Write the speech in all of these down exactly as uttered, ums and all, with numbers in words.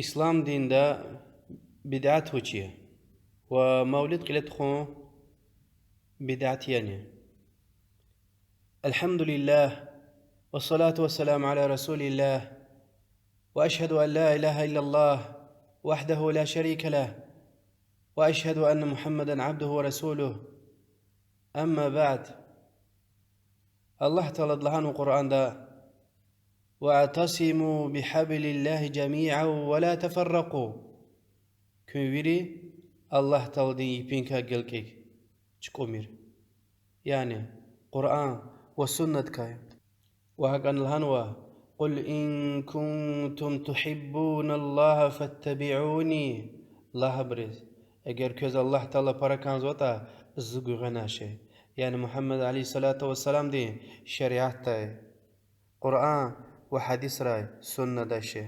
Ислам динда бидат вуч я ва мавлид кьиле тухун бидат яни? الحمد لله، والصلاة والسلام على رسول الله، وأشهد أن لا إله إلا الله وحده لا شريك له، وأشهد أن محمدا عبده ورسوله. أما بعد. Аллагь Таалади лагьанва Къуръанда: واعتصموا بحبل الله جميعا ولا تفرقوا. Куьн вири Аллагь Тааладин йипинкай гелкӀик, чукӀумир. Яни Къуръан ва суннадкай. Ва гьакӀни лагьанва: قل إن كنتم تحبون الله فاتبعوني. Лагь абуруз: эгер квез Аллагь Таала пара кӀанзаватӀа, зи гуьгъуьна ше. Яни Мугьаммад عليه الصلاة والسلامдин шариатдай, Къуръан ва гьадисрай, суннадай ше.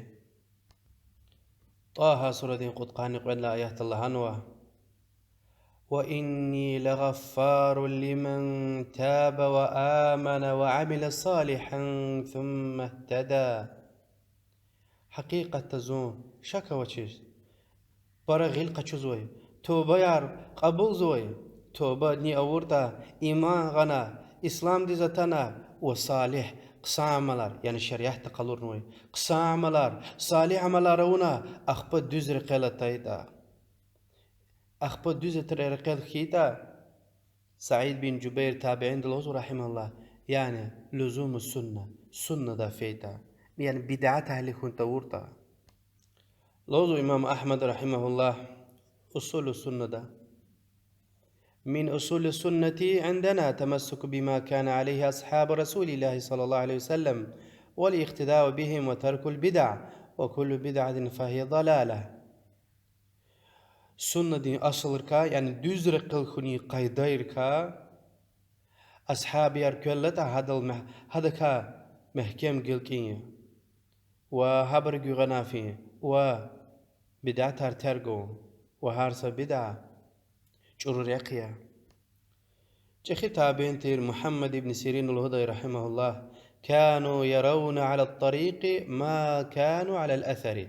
ТӀагьа сурадин кьудкъанни кьвед лагьай аятда лагьанва: وإني لغفار لمن تاب وآمن وعمل صالحا ثم اهتدى. Гьакъикъатда зун, шак авачиз, пара гъил къачузвай, тавбаяр кьабулзавай, тавбани авуртӀа, иман гъана, исламдиз атана ва салигь, хъсан амалар, яни шариатда къалурнавай хъсан амалар, салигь амалар авуна, ахпа дуьз рекьел атайтӀа, ахпа дуьз рекьел хьайитӀа, Саид бин Жубайр, табиинди, лугьузва, رحمه الله, яни لزوم السنة, суннадай фейитӀа, яни бидат агьли хьун тавуртӀа. Лугьузва имам Агьмад, رحمه الله, أصول السنة-да: من أصول السنة عندنا التمسك بما كان عليه أصحاب رسول الله صلى الله عليه وسلم والاقتداء بهم وترك البدع وكل بدعة فهي ضلالة. Суннадин асулрикай, яни дуьз рекьел хьунин къайдайрикай, асгьабияр квел алатӀа, гьадал мягь-, гьадакай мягькем гелкӀин я. Ва гьабуру гуьгъуьна фин, ва бидатар терг авун, ва гьар са бидат чӀуру рехъ я. ЧӀехи табиин тир Мугьаммад ибн Сирина лугьудай, رحمه الله: كانوا يرون على الطريق ما كانوا على الأثر.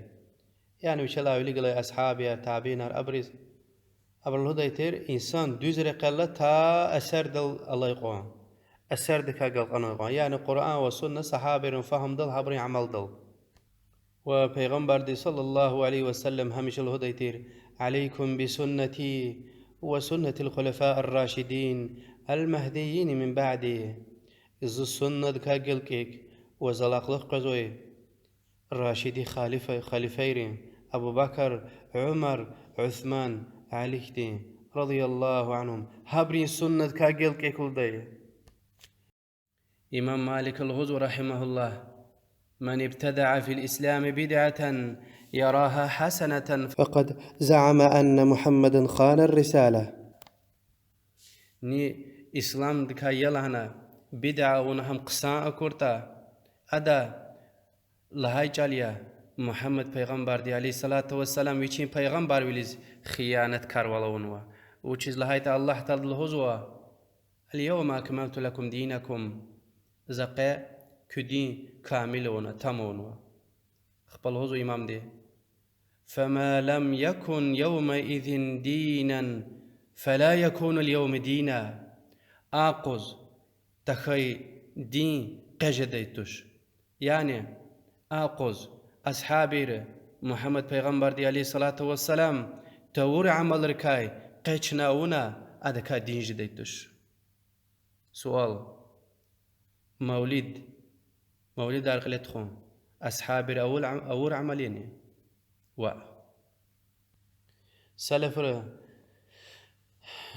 Яни вичелай вилик галай асгьабияр, табиинар, абуруз, абуру лугьудай тир: инсан дуьз рекьел ала та асардал алай кьван, асардикай галкӀанвай кьван, яни Къуръан ва сунна, сагьабийрин фагьумдал, гьабурун амалдал. Ва Пайгъамбарди صلى الله عليه وسلم гьамиша лугьудай тир: عليكم بسنتي وسنة الخلفاء الراشدين المهديين من بعدي. Зи суннадикай гелкӀик ва залахълух къвезвай рашиди халифа-, халифайрин, Абу Бакр, Умар, Усман, Али хьтин, رضي الله عنهم, гьабурун суннадикай гелкӀик лугьудай. Имам Малика лугьузва, رحمه الله: من ابتدع في الإسلام بدعة يراها حسنة فقد زعم أن محمدا خان الرسالة. Ни исламдикай я лагьана, бидат авуна гьам хъсан акуртӀа, ада лагьай чӀал я, Мугьаммад пайгъамбарди, عليه الصلاة والسلام, вичин пайгъамбарвилиз хиянаткарвал авунва. Вучиз лагьайтӀа Аллагь Таалади лугьузва: اليوم أكملت لكم دينكم, за къе куь дин камил авуна, там авунва. Ахпа лугьузва имамди: فما لم يكن يومئذ دينا فلا يكون اليوم دينا. А къуз тахьай дин къе жедай туш. Яни а къуз асгьабийри Мугьаммад пайгъамбарди, عليه الصلاة والسلام, тавур амалрикай къе чна авуна, адакай дин жедай туш. Суал. Мавлид, мавлидар кьиле тухун асгьабийри авур ам-, авур амал яни? Ваъ. Салафри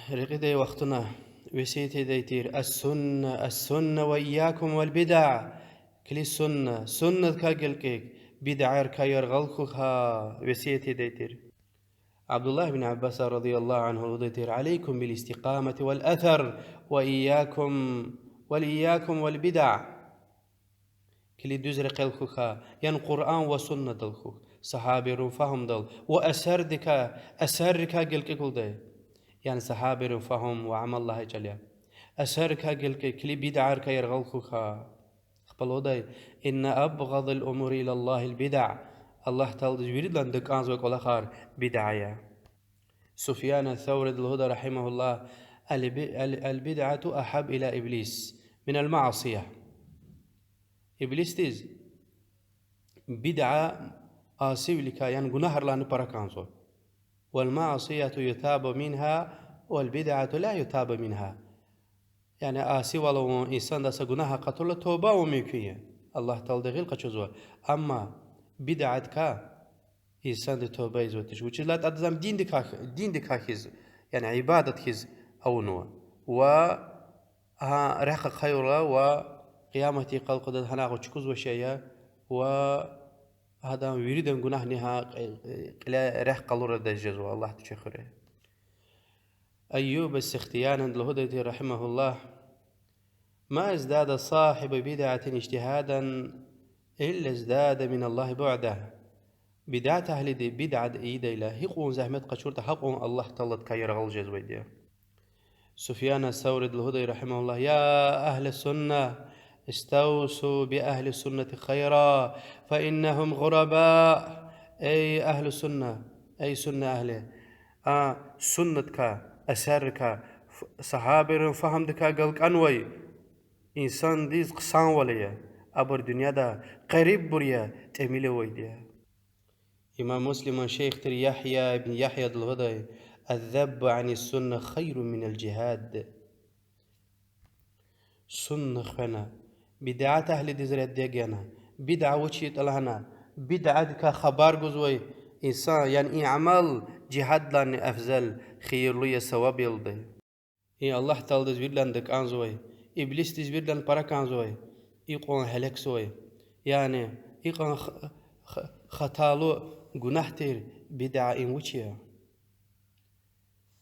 рекьидай вахтунда весият ийидай тир: السنة، السنة وإياكم والبدع. Килиг сунна, суннадикай гелкӀик, бидатарикай яргъал хьухь, весият ийидай тир. Абдуллагь бин Аббас رضي الله عنه лугьудай тир: عليكم بالاستقامة والأثر وإياكم، وإياكم والبدع. Килиг дуьз рекьел хьухь, яни Къуръан ва суннадал хьухь, сагьабийрин фагьумдал ва асардикай, асаррикай гелкӀик лугьудай. Яни сагьабийрин фагьум ва амал лагьай чӀал я. Асаррикай гелкӀик, килиг бидатарикай яргъал хьухь. Ахпа лугьудай: إن أبغض الأمور إلى الله البدع. Аллагь Тааладиз виридалай дакӀанзавай кӀвалахар бидаа я. Суфьяна Савриди лугьуда, رحمه الله: البدعة أحب إلى إبليس من المعصية. Иблисдиз бидаа асивиликай, яни гунагьрилайни пара кӀанзава. والمعصية يتاب منها والبدعة لا يتاب منها. Яни асивал авун, инсандиз са гунагь акъатурла, туба авун мумкин я, Аллагь Таалади гъил къачузва. Амма бидааткай инсанди туба ийизватуш. Вучиз лагьайтӀа адаз ам диндикай, диндикай хьиз, яни ибадат хьиз авунва. Ва гьа рехъ ахъаюрла ва къиямат йикъалди адаз гьанагъ чукӀузвай шей я, ва гьадан виридан гунагьни гьа кьи-, кьиле рехъ къалурадаз жезва, Аллагьди чуьхуьрай. Айюб ас-Сихтияниди лугьудай, رحمه الله: ما ازداد صاحب بدعة اجتهادا إلا ازداد من الله بعدا. Бидаат агьлиди бидаат ийидайла гьикьван зегьмет къачуртӀа, гьакьван Аллагь Тааладикай яргъал жезвайди я. Суфьяна Савриди лугьудай, رحمه الله: يا أهل السنة استوصوا بأهل السنة خيرا فإنهم غرباء. Эй агьлу сунна, эй сунна агьли, а суннадикай, асаррикай, ф-, сагьабайрин фагьумдикай галкӀанвай инсандиз хъсанвал ая, абур дуьньяда гъариббур я, тӀимил авайди я. Имам Муслиман шейх тир Ягья ибн Ягьяди лугьудай: الذب عن السنة خير من الجهاد. Сунна хвена, бидаат агьлидиз реддегена, бидаа вуч ятӀа лагьана, бидаадикай хабар гузвай инсан, яни и амал жигьаддилайни афзал, хийирлу я саваб ялдай. И Аллагь Тааладиз виридалай дакӀанзавай, иблисдиз виридалай пара кӀанзавай, икьван гьелекзавай, яни икьван х-, х-, хаталу гунагь тир бидаа им вуч я?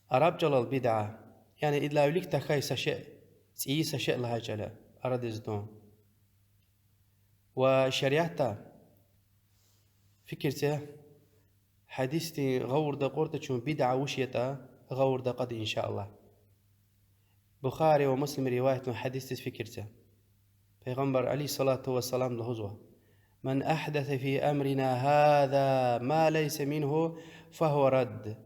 Араб чӀалал бидаа, яни идалай вилик тахьай са шей, цӀийи са шей лагьай чӀал я арадиз атун. Ва шариатда, фикир це, гьадисдин гъавурда акьуртӀа чун бидаа вуч ятӀа, гъавурда акьада, إن شاء الله. Бухари ва Муслим риваятнавай гьадисдиз фикир це. Пайгъамбар عليه الصلاة والسلام лугьузва: من أحدث في أمرنا هذا ما ليس منه فهو رد.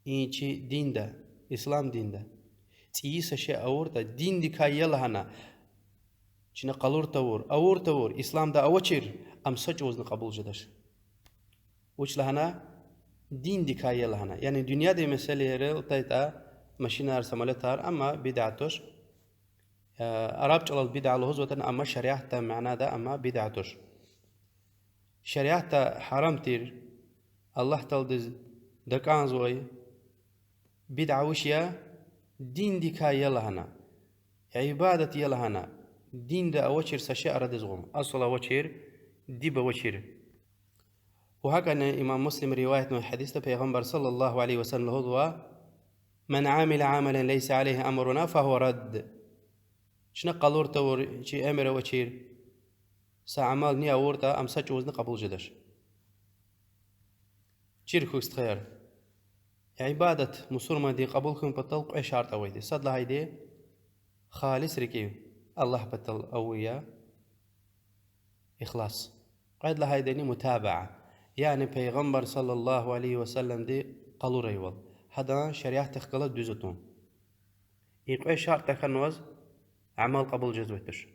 И чи динда, ислам динда, цӀийи са шей авуртӀа, диндикай я лагьана, чна къалур тавур, авур тавур, исламда авачир, ам са чӀавузни кьабул жедач. Вуч лагьана? Диндикай я лагьана. Яни дуьньядин месэлайрал атайтӀа, машинар, самолётар, амма бидаа туш. Э, араб чӀалал бидаа лугьузватӀани, амма шариатда манада амма бидаа туш. Шариатда гьарам тир, Аллагь Тааладиз дакӀанзавай бидаа вуч я? Диндикай я лагьана, ибадат я лагьана, динда авачир са шей арадиз гъун, асул авачир, диб авачир. Ва гьакӀни имам Муслим риваятнавай гьадисда Пайгъамбар صلى الله عليه وسلم лугьузва: من عمل عملا ليس عليه أمرنا فهو رد. Чна къалур тавур, чи эмир авачир са амал ни авуртӀа, ам са чӀавузни кьабул жедач. Чир хьухь, стхаяр. Ибадат мусурмандин кьабул хьун патал кьве шартӀ авайди. Сад лагьайди халис рикӀив Аллагь патал авун я, ихлас. Кьвед лагьайдини متابعة, яни Пайгъамбар صلى الله عليه وسلمди къалурайвал, гьадан шариатдихъ галаз дуьз атун. И кьве шартӀ тахьанваз амал кьабул жезвайди туш.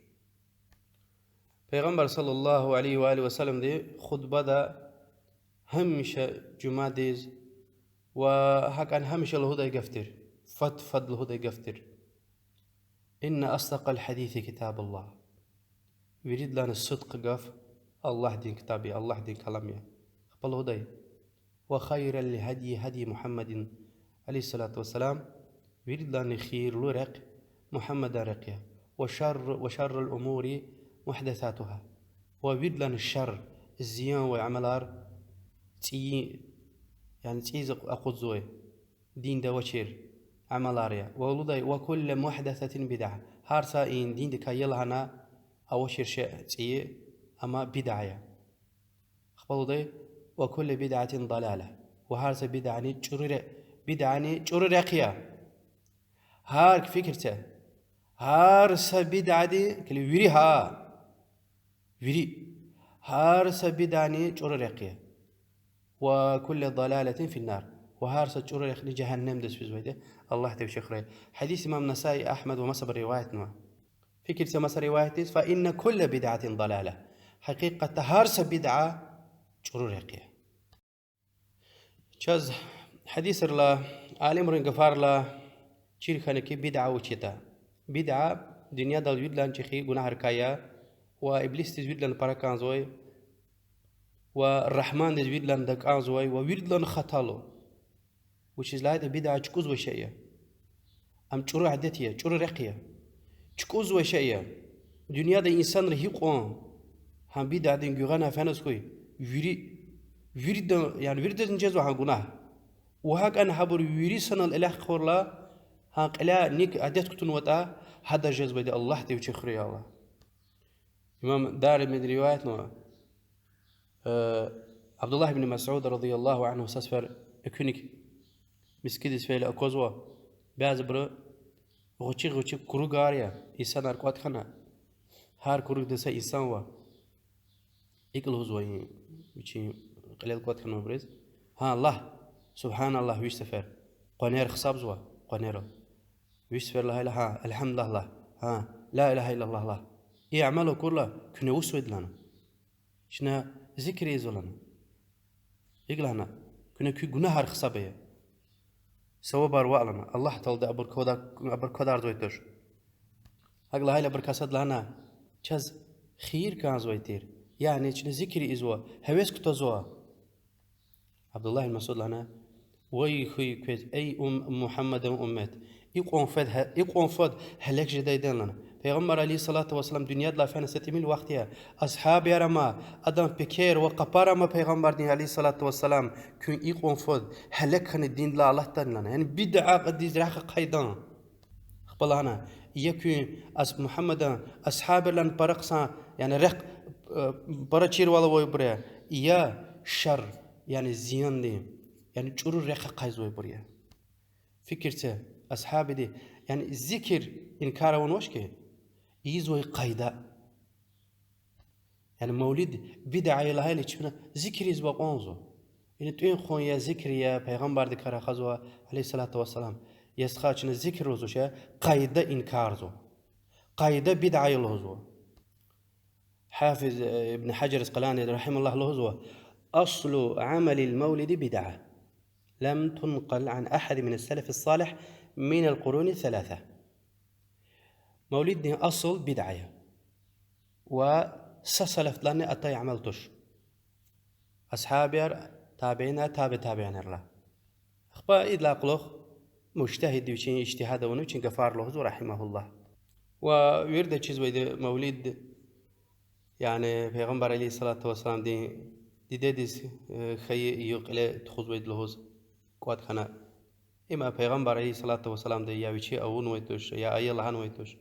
Пайгъамбар صلى الله عليه وآله وسلمди хутбада гьамиша жуьмядиз ва гьакӀни гьамиша лугьудай гаф тир, фад-фад лугьудай гаф тир: إن أصدق الحديث كتاب الله. Виридалайни сидкь гаф Аллагьдин ктаб я, Аллагьдин калам я. Ахпа лугьудай: وخير الهدي هدي محمد عليه الصلاة والسلام. Виридалайни хийирлу рехъ Мугьаммадан рехъ я. وشر، وشر الأمور محدثاتها. Ва виридалайни шар, зиянвай амалар цӀийи, яни цӀийиз акъудзавай, динда авачир амалар я. Ва лугьудай: وكل محدثة بدعة. Гьар са и диндикай я лагьана авачир шей цӀийи, амма бидаа я. Ахпа лугьудай: وكل بدعة ضلالة. Ва гьар са бидаани чӀуру ре-, бидаани чӀуру рехъ я. Гьар, фикир це, гьар са бидаади, килиг, вири гьа, вири, гьар са бидаани чӀуру рехъ я. وكل ضلالة في النار. Ва гьар са чӀуру рехъни жегьеннемдиз физвайди я. Аллагьди вичи хуьрай. Гьадис имам Насаи, Агьмад ва масабуру риваятнава. Фикир це маса риваятдиз: فإن كل بدعة ضلالة. Гьакъикъатда гьар са бидъа чӀуру рехъ я. Чаз гьадисрилай, алимрин гафарилай чир хьана хьи, бидъа вуч ятӀа. Бидъа дуьньядал виридалай чӀехи гунагьрикай я, ва иблисдиз виридалай пара кӀанзавай, ва Рагьмандиз виридалай дакӀанзавай, ва виридалай хаталу. Вучиз лагьайтӀа бидъа чукӀузвай шей я. Ам чӀуру адет я, чӀуру рехъ я. ЧукӀузвай шей я. Дуьньяда инсанри гьикьван гьа бидъадин гуьгъуьна феназ хьуй, вири, виридан, яни виридазни жезва гьа гунагь. Ва гьакӀни гьабур вири санал элягъ хъувурла, гьа кьиляй ник адет кутунватӀа, гьадаз жезвайди Аллагьди вичи хуьрай, я Аллагь. Имам Даримиди риваятнава, э, Абдуллагь ибн Масуд رضي الله عنه са сефер экуьник мискӀиндиз фейила аквазва, бязибуру гъвечӀи-гъвечӀи кругар я, инсанар кӀватӀ хьана, гьар кругда са инсан ава. ИкӀ лугьузва и вичин кьилел кӀватӀ хьанвайбуруз: гьа, лагь, سبحان الله виш сефер. Къванер гьисабзава, къванерал. Виш сефер лагьайла, гьа, الحمد لله лагь, гьа, لا إله إلا الله лагь. И амал акурла, куьне вуч ийизвайди я лагьана. Чна зикр ийизва лагьана. ИкӀ лагьана, куьне куь гунагьар гьисаб ая. Савабар ваъ лагьана, Аллагь Таалади абур квада-, абур квадарзавай туш. ГьакӀ лагьайла абур касди лагьана, чаз хийир кӀанзавай тир. Яни чна зикр ийизва, гьевес кутазва. Абдуллагь ибн Масуд лагьана: Вай хьуй квез, эй ум-, Мугьаммадан уммет, икьван фад гьа-, икьван фад гьелек жедайди я лагьана. Пайгъамбар عليه الصلاة والسلام дуьньядилай фена са тӀимил вахт я. Асгьабияр ама, адан пекер ва къапар ама Пайгъамбардин عليه الصلاة والسلام, куьн икьван фад гьелек хьана диндилай алатдани лагьана. Яни бидъадиз рехъ ахъайдан. Ахпа лагьана, я куьн ас-, Мугьаммадан асгьабийрилай пара хъсан, яни рехъ, э, пара чирвал авайбур я, я шар, яни зиянди, яни чӀуру рехъ ахъайзавайбур я. Фикир це, асгьабиди, яни зикр инкар авунвач хьи, ийизвай къайда. Яни мавлид бидъа я лагьайла чпина зикр ийизва кьван лугьузва. Ина тӀуьн-хъун я, зикр я, Пайгъамбардикай рахазва, عليه الصلاة والسلام. Я стха, чна зикр лугьузвач, къайда инкарзава. Къайда бидъа я лугьузва. Гьафиз, э, Ибн Гьажар Аскъалани رحمه الله лугьузва: أصل عمل المولد بدعة لم تنقل عن أحد من السلف الصالح من القرون الثلاثة. Мавлиддин асул бидъа я. Ва са салафдилайни атай амал туш. Асгьабияр, табиинар, таби табиинарла. Ахпа идалай кьулухъ мужтагьид вичин ижтигьад авуна вичин гафар лугьузва, رحمه الله. Ва вирида чизвайди мавлид, яни Пайгъамбар عليه الصلاة والسلامдин дидедиз, э, хьайи югъ кьиле тухузвайди лугьуз кӀватӀ хьана. Има Пайгъамбар عليه الصلاة والسلامди я вичи авунвай туш, я ая лагьанвай туш.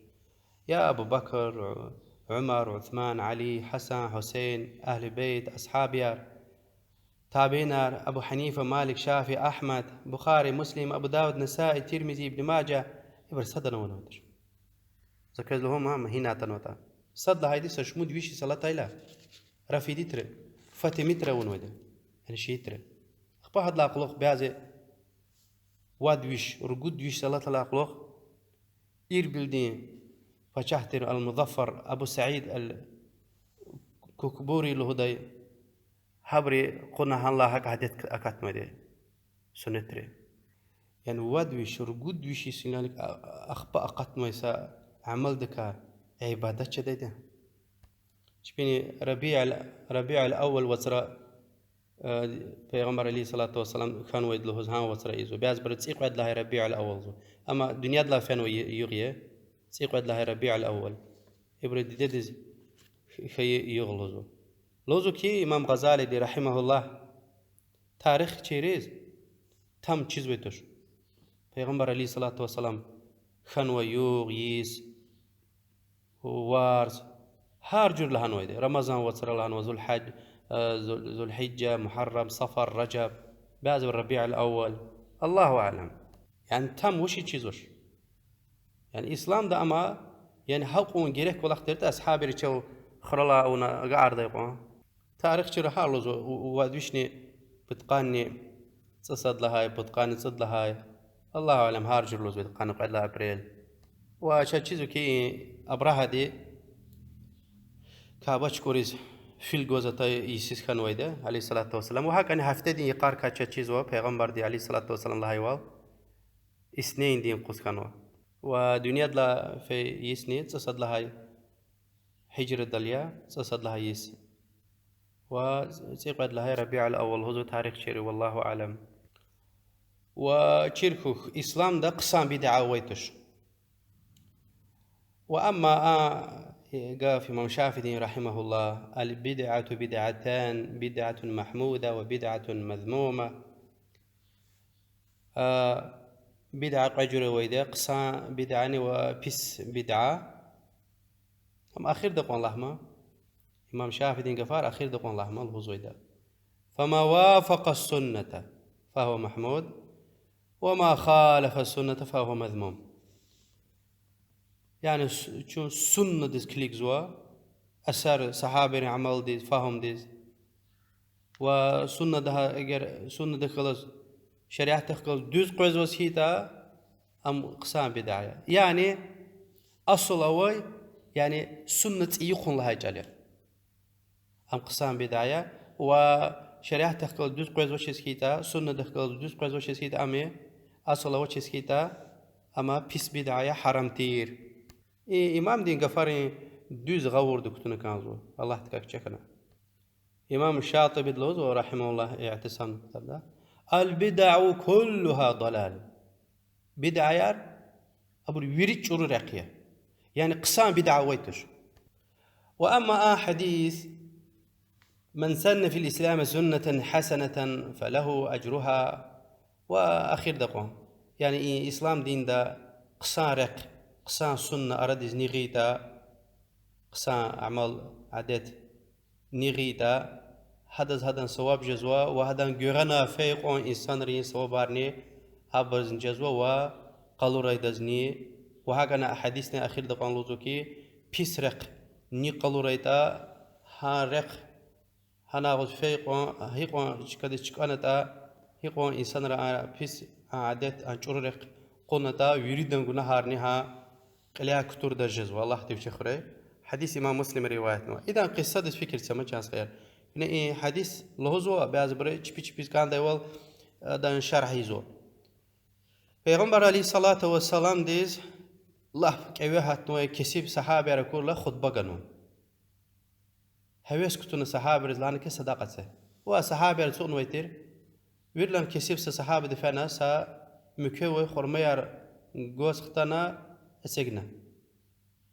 Я Абу Бакр, Умар, Усман, Али, Гьасан, Гьусейн, Агьлу Бейт, асгьабияр, табиинар, Абу Гьанифа, Малик, Шафии, Агьмад, Бухари, Муслим, Абу Давуд, Насаи, Тирмизи, Ибн Мажа, ибур садани авунвай туш. За квез лугьун ма, гьина атанватӀа. Сад лагьайди са шумуд виш йис алатайла, рафидитри, фатимитри авунвайди, яни шиитри. Ахпа гьадалай кьулухъ бязи вад виш, ругуд виш йис алатайла кьулухъ Ирбилдин пачагь тир ал-Музаффар Абу Саид ал-Кукбури лугьудай, гьабуру кьуна гьанлай гьакӀ адет акатнавайди, суннатри. Яни вад виш, ругуд виш йис инал а-, ахпа акъатнавай са амалдикай ибадат жедайди. Чпини Рабиул, Рабиул-аввал вацра, э, Пайгъамбар عليه الصلاة والسلام хьанвайди лугьуз гьа вацра ийизва. Бязибуру цӀикьвед лагьай Рабиул-аввал лугьузва. Амма дуьньядилай фенвай ю-, югъ я цӀикьвед лагьай Рабиул-аввал. Ибуру дидедиз х-, хьайи югъ лугьузва. Лугьузва хьи, имам Гъазалиди, رحمه الله, тарих чириз там чизвай туш. Пайгъамбар عليه الصلاة والسلام хьанвай югъ, йис, варз, гьар жуьре лагьанвайди. Рамазан вацра лагьанва, Зулгьаж-, э, Зул-, Зулгьижжа, Мугьаррам, Сафар, Ражаб, бязибуру Рабиул-аввал. الله أعلم. Яни там вучиз чизвач. Яни исламда ама, яни гьакьван герек кӀвалах тиртӀа, асгьабийри чав хуралай авуна агакьардай кьван. Тарих чира гьар лугьузва, у-, у-, вад вишни Пудкъанни цӀусад лагьай, пудкъанни цӀуд лагьай. Аллагьу аълам, гьар жур лугьузвайди, къанни кьвед лагьай апрель. Ва чаз чизва хьи, Абрагьади Каба чукӀуриз фил гваз атай йисуз хьанвайди, عليه الصلاة والسلام. Ва гьакӀни гьафтедин йикъарикай чаз чизва Пайгъамбарди, عليه الصلاة والسلام, лагьайвал, исниндин юкъуз хьанва. Ва дуьньядилай фей йисни цӀусад лагьай гьижрадал я, цӀусад лагьай йис. Ва цӀикьвед лагьай ربيع الأول лугьузва тарихчийри, والله أعلم. Ва чир хьухь, исламда хъсан бидаа авай туш. Ва амма а гаф имам Шафиидин, رحمه الله: البدعة بدعتان، بدعة محمودة وبدعة مذمومة. А, бидаа кьве жуьре авайди: хъсан бидаани ва пис бидаа. Ам ахирда кьван лагьма, имам Шафиидин гафар ахирда кьван лагьма лугьузвайди: فما وافق السنة فهو محمود، وما خالف السنة فهو مذموم. Яни с-, чун суннадиз килигзава, асар сагьабийрин амалдиз, фагьумдиз. Ва суннада, эгер суннадихъ галаз, шариатдихъ галаз дуьз къвезваз хьайитӀа, ам хъсан бидаа я. Яни асул авай, яни сунна цӀийи хъун лагьай чӀал я. Ам хъсан бидаа я. Ва шариатдихъ галаз дуьз къвезвачиз хьайитӀа, суннадихъ галаз дуьз къвезвачиз хьайитӀа, ами асул авачиз хьайитӀа, ама пис бидаа я, гьарам тир. И имамдин гафарин дуьз гъавурда кутуна кӀанзава, Аллагьдикай кичӀе хьана. Имам Шатибиди лугьузва, رحمه الله, И'тисамда ктабда: البدع كلها ضلال. Бидаяр абур вири чӀуру рехъ я. Яни хъсан бидаа авай туш. وأما а гьадис: من سن في الإسلام سنة حسنة فله أجرها, ва ахирда кьван. Яни и ислам динда хъсан рехъ, хъсан сунна арадиз ни гъайитӀа, хъсан амал, адет ни гъайитӀа, гьадаз гьадан саваб жезва ва гьадан гуьгъуьна фейи кьван инсанрин савабарни абурузни жезва ва къалурайдазни. Ва гьакӀни гьадисдин ахирда кьван лугьузва хьи, пис рехъ ни къалурайтӀа, гьа рехъ гьана агъуз фейи кьван, гьикьван чкадиз чкӀанатӀа, гьикьван инсанра а пис, а адет, а чӀуру рехъ кьунатӀа, виридан гунагьарни гьа кьиляй кутурдай жезва, Аллагьди вичи хуьрай. Гьадис имам Муслима риваятнава. Идан къиссадиз фикир це ма, чан стхаяр. Яни и гьадис лугьузва, бязибуру чпи чпиз кӀандайвал, адан шаргь ийизва. Пайгъамбар, عليه الصلاة والسلام, диз лап кӀеве гьатнавай кесиб сагьабияр акурла хутба ганва. Гьевес кутуна сагьабийриз, лагьана хьи, садакьа це. Ва сагьабияр ацукьнавай тир. Виридалай кесиб са сагьабиди фена, са муькуь авай хурмаяр гваз хтана, эцигна.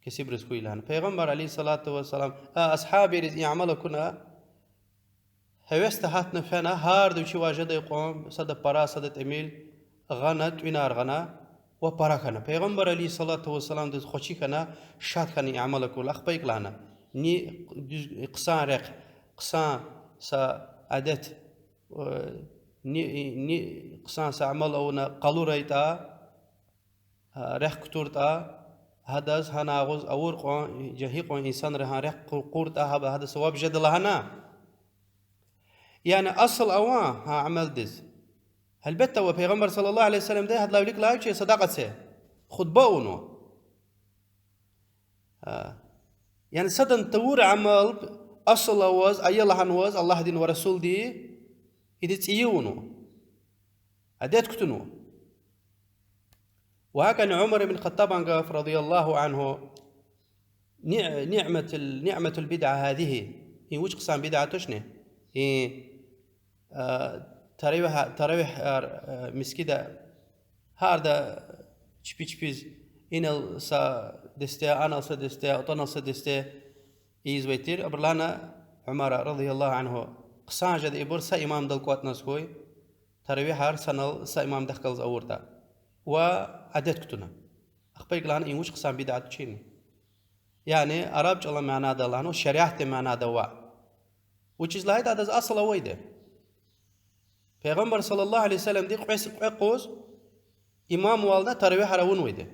Кесибриз хьуй лагьана. Пайгъамбар, عليه الصلاة والسلام, а асгьабийриз и амал акуна, гьевесда гьатна фена, гьарда вичивай жедай кьван, сада пара, сада тӀимил гъана, тӀуьнар гъана ва пара хьана. Пайгъамбар, عليه الصلاة والسلام, диз хвеши хьана, шад хьана и амал акурла. Ахпа икӀ лагьана: ни дуьз, хъсан рехъ, хъсан са адет, э, ни, ни хъсан са амал авуна къалурайтӀа, а, рехъ кутуртӀа, гьадаз гьана агъуз авур кьван, жагьи кьван инсанри гьа рехъ къу-, къуртӀа, гьа, гьадаз саваб жеда лагьана. Яни асул аван гьа амалдиз. Гьелбетда, ва Пайгъамбар, صلى الله عليه وسلم, де гьадалай вилик лагьай вичи: садакьа це, хутба авунва. А, яни садан тавур амал асул аваз, ая лагьанваз Аллагьдин ва Расулди, ида цӀийи авунва, адет кутунва. Ва гьакӀни Умар ибн Хаттабан гаф, رضي الله عنه: نع-، نعمة ال-، نعمة البدعة هذه. И вуч хъсан бидаа тушни? И, а, таравигь-, таравигьар, а, мискӀинда гьарда чпи чпиз, инал са десте, анал са десте, атӀанал са десте ийизвай тир. Абуру лагьана Умара, رضي الله عنه: хъсан жеда ибур са имамдал кӀватӀназ хьуй, таравигьар санал са имамдихъ галаз авуртӀа, ва адет кутуна. Ахпа икӀ лагьана: и вуч хъсан бидаа тушни? Яни араб чӀалан манада лагьана, шариатдин манада ваъ. Вучиз лагьайтӀа адаз асул авайди. Пайгъамбар, صلى الله عليه وسلم-ди кьве, кьве къуз имамвална таравигьар авунвайди.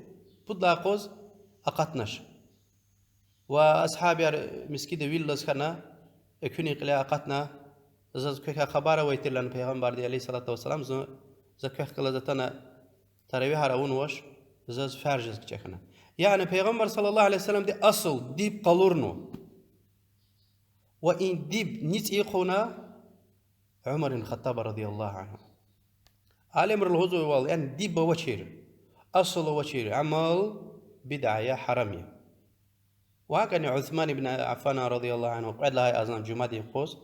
Пуд лагьай къуз акъатнач. Ва асгьабияр мискӀинда вил алаз хьана, экуьнин кьиляй акъатна, Заз квекай хабар авай тир лагьана Пайгъамбарди, عليه الصلاة والسلام, зун, за квехъ галаз атана таравигьар авунвач, заз фарз жез кичӀе хьана. Яни Пайгъамбар صلى الله عليه وسلمди асул диб къалурнава. Ва и диб ни цӀийи хъувуна? Умар ибн Хаттаба رضي الله عنه. Алимри лугьузвайвал, яни диб авачир, асул авачир амал бидаа я, гьарам я. Ва гьакӀни Усман ибн Аффана رضي الله عنه кьвед лагьай азан жуьмядин юкъуз,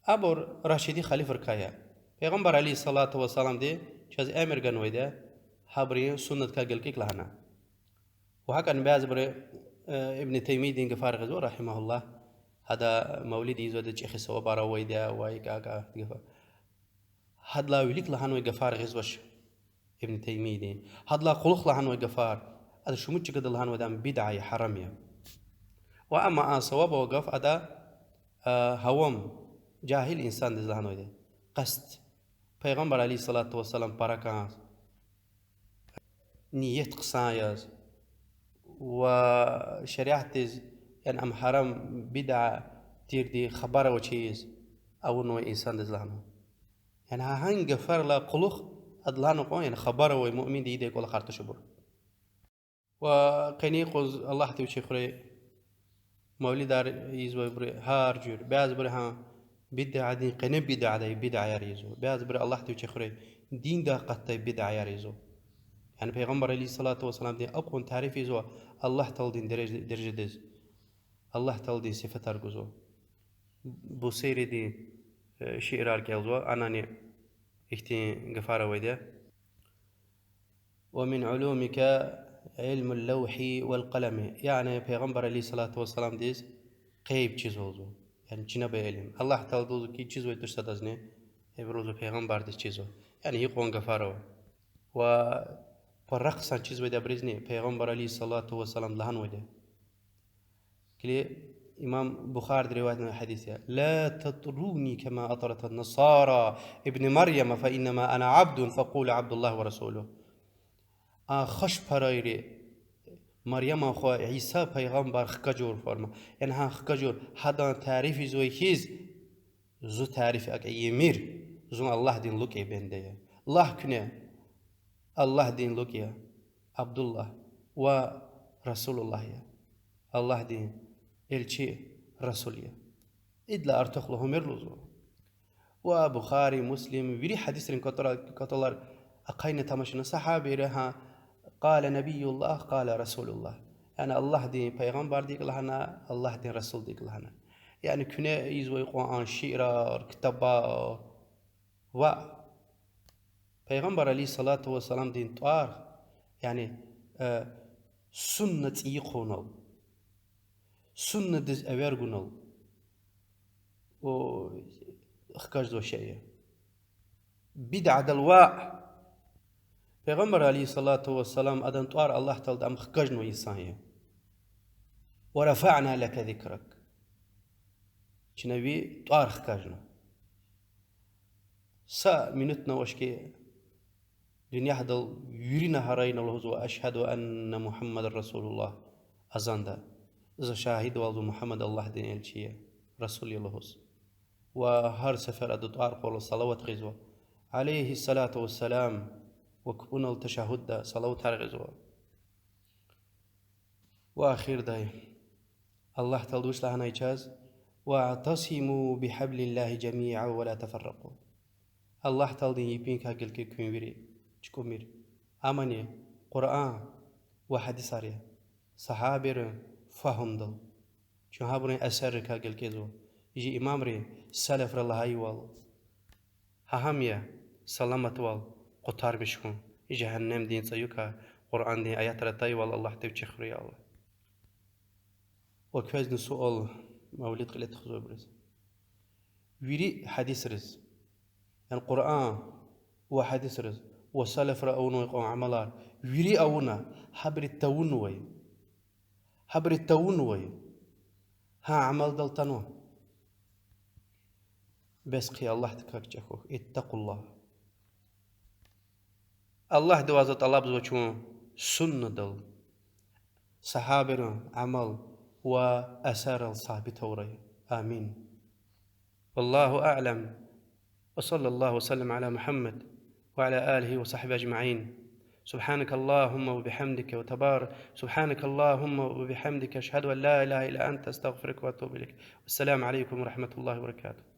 абур рашидин халифрикай я. Пайгъамбар عليه الصلاة والسلامди чаз эмир ганвайди я гьабурун суннатрикай гилкӀик лагьана. Ва гьакӀни бязибуру, э, Ибн Таймиядин гафар гъизва, رحمه الله, гьада мавлид ийизвайда чӀехи савабар авайди я ва и кӀа-кӀа гафар. Гьадалай вилик лагьанвай гафар гъизвач Ибн Таймиядин. Гьадалай кьулухъ лагьанвай гафар, ада шумуд чкада лагьанвайди ам бидаа я, гьарам я. Ва амма а саваб авай гаф ада, а, гьавам, жагьил инсандиз лагьанвайди я. Къаст, Пайгъамбар عليه الصلاة والسلام пара кӀанз, ният хъсан яз ва шариатдиз, яни ам гьарам, бидаа тирди хабар авачиз авунвай инсандиз лагьанва. Яни гьа гьа гафарилай кьулухъ ада лагьана кьван, яни хабар авай муъминди ийидай кӀвалахар тушбур. Ва къенин юкъуз Аллагьдин вичихъ хуьрай мавлидар ийизвайбуру гьар жуьре, бязибуру гьа бидаадин къене бидаада, бидаяр ийизва. Бязибуру Аллагьдин вичихъ хуьрай диндай акъатдай бидаяр ийизва. Яни Пайгъамбар عليه الصلاة والسلامдин акьван тариф ийизва, Аллагь Тааладин дережа-, дережадиз, Аллагь Тааладин сифетар гузва. Бусиридин, э, шиирар кӀелзава, анани ихьтин гафар авайди я. ومن علومك علم اللوح والقلم. Яни Пайгъамбар عليه الصلاة والسلامдиз гъейб чизвалзава. Яни чинабай илим. Аллагь Таалади лугьузва хьи, чизвай туш садазни, ибуру лугьузва Пайгъамбардиз чизва. Яни гьикьван гафар ава. Ва пара хъсан чизвайди я абурузни, Пайгъамбар عليه الصلاة والسلام лагьанвайди я. Килиг, имам Бухариди риваятнавай гьадис я: لا تطروني كما أطرت النصارى ابن مريم، فإنما أنا عبد، فقولوا عبد الله ورسوله. А хашпарайри Маряман хва Иса пайгъамбар хкажур фарма. Яни гьа хкажур, гьадан тариф ийизвай хьиз, зу тариф акӀ ийимир, зун Аллагьдин лукӀ я, бенде я. Лагь куьне, Аллагьдин лукӀ я, Абдуллагь, ва Расулуллагь я. Аллагьдин элчи, расул я. Идалай артух лугьумир лугьузва. Ва Бухари, Муслим, вири гьадисрин кӀватӀра-, кӀватӀалар ахъайна тамашна сагьабийри гьа: قال نبي الله، قال رسول الله. Яни Аллагьдин пайгъамбарди икӀ лагьана, Аллагьдин расулди икӀ лагьана. Яни куьне ийизвай кьван а шиирар, ктабар, ва Пайгъамбар عليه الصلاة والسلامдин тӀвар, яни, э, сунна цӀийи хъувунал, суннадиз эвер гунал, о, хкажзавай шей я. Бидъадал ваъ, Пайгъамбар عليه الصلاة والسلام, адан тӀвар Аллагь Таалади ам хкажнавай инсан я. ورفعنا لك ذكرك. Чна ви тӀвар хкажна. Са минутни авач хьи, дуьньядал вирина гьарайна лугьузва أشهد أن محمدا رسول الله азанда. За шагьидвалзава Мугьаммад Аллагьдин элчи я, расул я лугьуз. Ва гьар сефер адан тӀвар кьурла салават гъизва, عليه الصلاة والسلام, ва кпӀунал ташагьгьудда салаватар гъизва. Ва ахирдай Аллагь Таалади вуч лагьанай чаз: واعتصموا بحبل الله جميعا ولا تفرقوا. Аллагь Тааладин епиникай гилкӀе куьн вири, чукӀумир. Амни Къуръан ва гьадисар я, сагьабийрин фагьумдал. Чун гьабурун эсеррикай гилкӀизва, жи имамри, салафри лагьайвал. Гьа гьам я саламатвал, къутармиш хьун жегьеннемдин цӀаюкай, Къуръандин аятар атайвал, Аллагьдин вичихъ хуьрай, я Аллагь. Ва квезни суал, мавлид кьиле тухузвайбуруз. Вири гьадисриз, яни Къуръан ва гьадисриз, ва салафри авунвай кьван амалар, вири авуна, гьабуру тавунвай, гьабуру тавунвай гьа амалдал атанва. Бес хъи Аллагьдикай кичӀе хьухь, اتقوا الله. Аллагьдивай за тӀалабзава чун суннадал, сагьабийрин амал ва эсеррал сабит авурай. Амин. والله أعلم. وصلى الله وسلم على محمد وعلى آله وصحبه أجمعين. سبحانك اللهم وبحمدك وتبار-، سبحانك اللهم وبحمدك، أشهد أن لا إله إلا أنت، أستغفرك وأتوب إليك. والسلام عليكم ورحمة الله وبركاته.